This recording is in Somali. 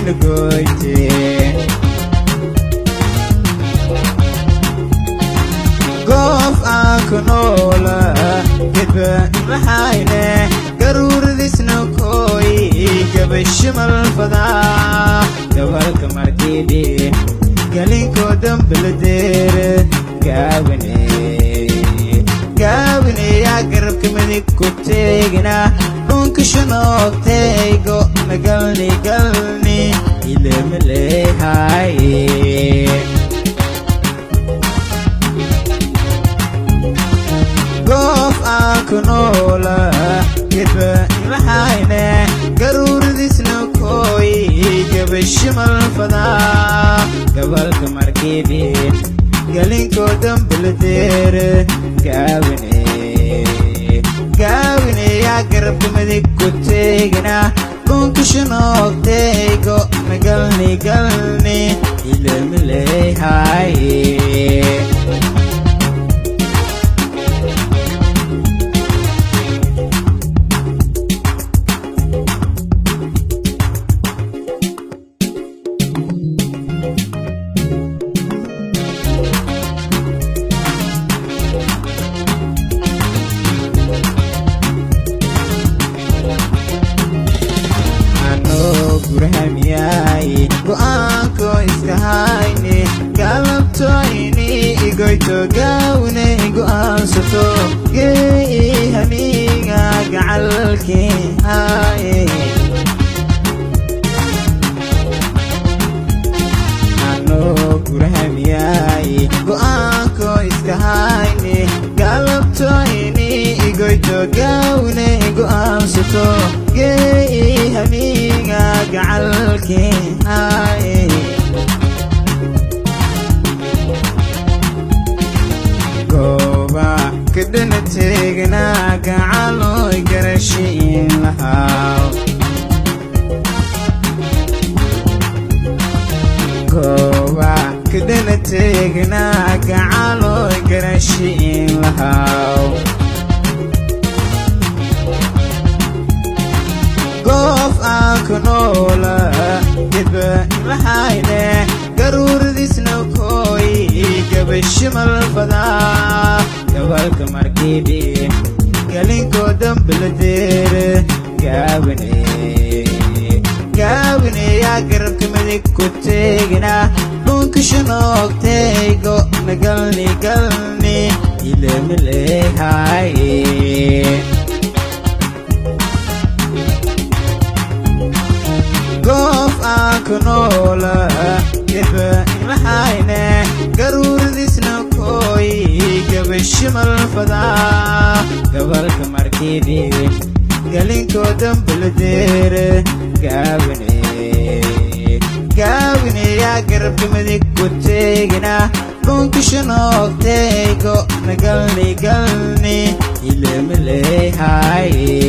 Goyte goof aan ku noola gedba maxayne garuurdisna kooy gabashimal fadaa gabalka markidhi galinkoo dambaladeere gaabane gaabane yaa garabka midig ku teegina dhunkashanoogtaygo nagalni galni ilemalehaye. Goof aan ku noola gedba maxayne garuurdisna kooy gabashimal fadaa gabalka markidhi galinkoo dambaladeere gaabane gaabane yaa garabka midig ku teegina dhunkashanoogtaygo nagalni galni ilemalehaye. Anoo gurhamiyay go'aanko iska hayne galabtoyni igoyto gaawne go'aansato gee hamiga gacalki haye. Anoo gurhamiyay go'aanko iska hayne galabtoyni igoyto gaawne go'aansato gee hamiga gacalki haye. Gooba kadhana teegnaa gacaloy garashiin lahaa gooba kadhana teegnaa gacaloy garashiin lahaa goof aan ku noola gedba maxayne garuurdisna kooy gabashimal fadaa gabalka markidhi galinkoo dambaladeere gaabane gaabane yaa garabka midig ku teegina dhunkashanoogtaygo nagalni galni ilemalehaye. Goof aan ku noola gedba maxayne garuurdisna kooy gabashimal fadaa gabalka markidhi galinkoo dambaladeere gaabane gaabane yaa garabka midig ku teegina dhunkashanoogtaygo nagalni galni ilemalehaye.